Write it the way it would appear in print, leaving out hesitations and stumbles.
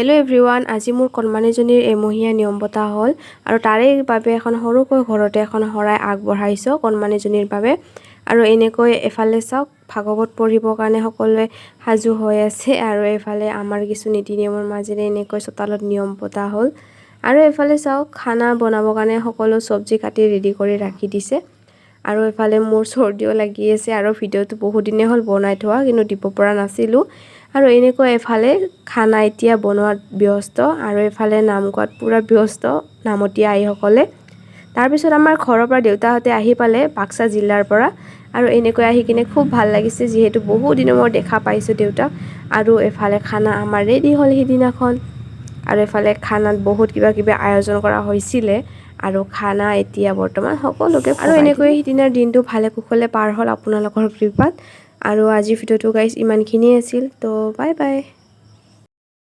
Hello' everyone, আজি মোৰ কণমানিজনীৰ এমহীয়া নিয়ম পতা হ'ল আৰু তাৰে বাবে এখন সৰুকৈ ঘৰতে এখন শৰাই আগবঢ়াইছোঁ কণমানিজনীৰ বাবে। আৰু এনেকৈ এফালে চাওক, ভাগৱত পঢ়িবৰ কাৰণে সকলোৱে সাজু হৈ আছে আৰু এইফালে আমাৰ কিছু নীতি নিয়মৰ মাজেৰে এনেকৈ চোতালত নিয়ম পতা হ'ল। আৰু এইফালে চাওক, খানা বনাবৰ কাৰণে সকলো চব্জি কাটি ৰেডি কৰি ৰাখি দিছে। আৰু এইফালে মোৰ চৰ্দিও লাগি আছে আৰু ভিডিঅ'টো বহুদিনেই হ'ল বনাই থোৱা, কিন্তু দিব পৰা নাছিলোঁ। আৰু এনেকৈ এফালে খানা এতিয়া বনোৱাত ব্যস্ত আৰু এফালে নাম গোৱাত পূৰা ব্যস্ত নামতীয়া আইসকলে। তাৰপিছত আমাৰ ঘৰৰ পৰা দেউতাহঁতে আহি পালে বাক্সা জিলাৰ পৰা আৰু এনেকৈ আহি কিনে খুব ভাল লাগিছে, যিহেতু বহু দিনৰ মূৰত দেখা পাইছোঁ দেউতাক। আৰু এফালে খানা আমাৰ ৰেডি হ'ল সিদিনাখন আৰু এফালে খানাত বহুত কিবা কিবি আয়োজন কৰা হৈছিলে আৰু খানা এতিয়া বৰ্তমান সকলোকে। আৰু এনেকৈ সিদিনাৰ দিনটো ভালে কুশলে পাৰ হ'ল আপোনালোকৰ কৃপাত। আৰু আজিৰ ভিডিঅ'টো গাইজ ইমানখিনিয়ে আছিল। তো বাই বাই।